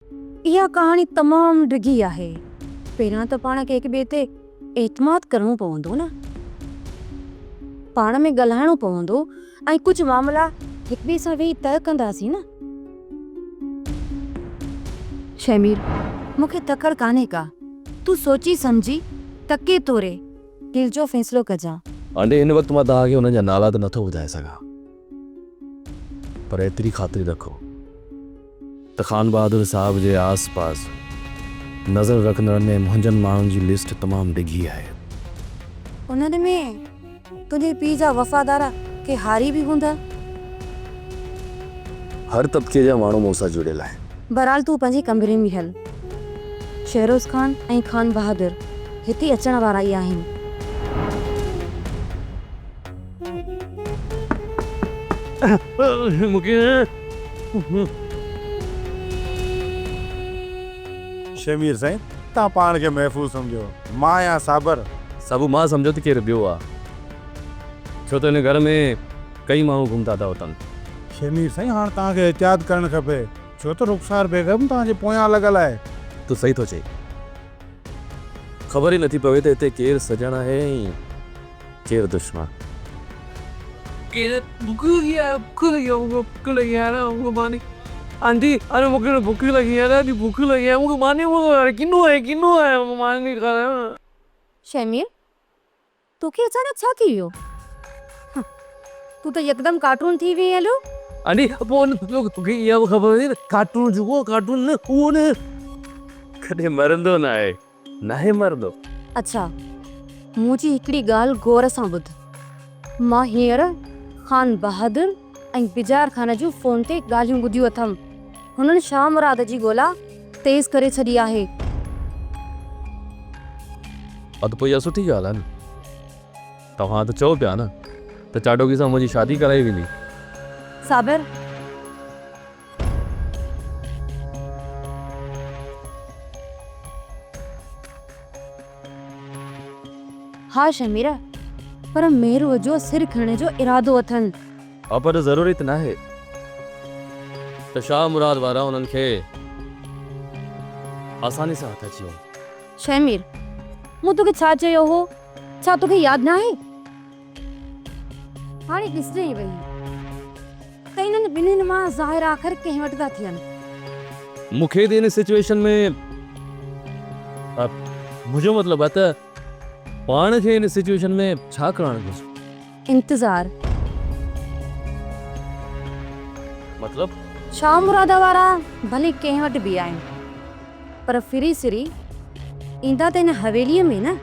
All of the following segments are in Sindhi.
اها ڪهاڻي تمام ڊگهي آهي. پهريان ته پاڻ کي هڪ ٻئي تي اعتماد ڪرڻو پوندو نه. پاڻ ۾ ڳالهائڻو پوندو ۽ ڪجهه معاملا هڪ ٻئي سان ويهي طئه ڪنداسين نه. شهمير، مون کي تڪڙ ڪانهي ڪا. تون سوچي سمجهي، تڪي توري دل جو فيصلو ڪجان. آنٽي، هن وقت مان توهان کي انهن جا نالا ته نٿو ٻڌائي سگهان، پر ايتري خاطري رکو ته خان بهادر صاحب جي آس پاس نظر رکندڙن ۾ منهنجن ماڻهن جي لسٽ تمام ڊگهي آهي. انهن ۾ تنهنجي پيء جا وفادار ڪي هاري به هوندا. هر طبقي جا ماڻهو مون سان جڙيل آهن. بهرحال تون پنهنجي ڪمري ۾ هل. شهروز خان ۽ خان بهادر هتي اچڻ وارا ئي آهن. شهمير سائين توهان پاڻ کي محفوظ سمجهو مان آهيان صابر. صابو مان سمجهيو ته ڪير ٻيو آ ڇو ته هن گهر ۾ ڪئي ماڻهو گم ٿا ٿا وتن. شهمير سائين هاڻ توهان کي احتياط ڪرڻ کپي ڇو ته رخسار بيگم توهان جي پويان لڳل آهي. تون صحيح ٿو چئين. خبر ئي نٿي پوي ته هتي ڪير سڄڻ آهي ۽ ڪير دشمن. کي بک لڳي آهي بک لڳي آهي مونکي بک لڳي آهي نه مونکي ماني آنٽي اري مونکي نه بک لڳي آهي ڏاڍي بک لڳي آهي مونکي ماني موڪليو ڪنو آهي ڪنو آهي مونکي ماني کارائي نه. شهمير توکي اچانڪ ڇا ٿي ويو؟ تون ته يڪدم ڪارٽون ٿي وئين هليو. آنٽي پوء توکي اها به خبر هجي ته ڪارٽون جيڪو ڪارٽون نه اهو نه. ڪڏهن مرندو ناهي. ناهي مرندو. اڇا منهنجي هڪڙي ڳالهه غور سان ٻڌ. مان هينئر خان بهادر ۽ بجار خان جون فون تي ڳالهيون ٻڌيون اٿم. هنن شاهه مراد جي ڳولا تيز ڪري ڇڏي آهي. ها ته پوء اها سٺي ڳالهه آهي نه. توهان ته چئو پيا نه ته چاٽوڪي سان منهنجي شادي ڪرائي ويندي. صابر! ها شهمير، پر مهروء جو سر کڻڻ جو ارادو اٿن. ها پر ضروري ته ناهي ته شاهه مراد وارا انهن کي آساني سان هٿ اچي وڃن. شهمير، مون توکي ڇا چيو هو، ڇا توکي ياد ناهي؟ هاڻي ڏسجئين ويهي ته انهن ٻنهين مان ظاهر آخر ڪنهن وٽ ٿا ٿين. مون کي ته ان سچوئيشن ۾ منهنجو مطلب آهي ته پاڻ کي ان سچوئيشن ۾ ڇا ڪرڻ گهرجي؟ انتظار. مطلب؟ شاهه مراد وارا ڀلي ڪنهن وٽ به آهن پر ڦري سري ايندا ته هن حويليء ۾ نه.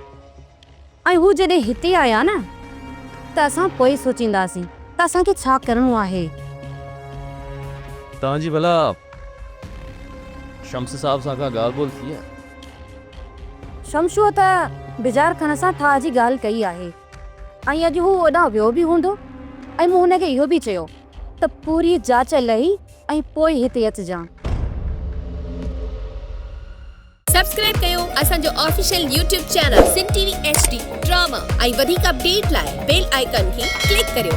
۽ هو جڏهن هتي آيا نه ته اسان پوء سوچينداسين ته اسان کي ڇا ڪرڻو آهي. توهان جي ڀلا شمس صاحب سان ڪا ڳالهه ٻولهه ٿي آهي؟ شمشوء ته بجار خان سان ٺاهه جي ڳالهه ڪئي آهي ۽ اڄ هو اوڏانهن ويو به هوندو ۽ مون هن کي اهو به چيو ته پوري جاچ لهي ۽ پوء هتي اچجان. سبسڪرائب ڪيو اسان جو official YouTube channel Sindh T V H D drama ۽ وڌيڪ اپڊيٽ لاء بيل آئيڪان کي ڪلڪ ڪريو.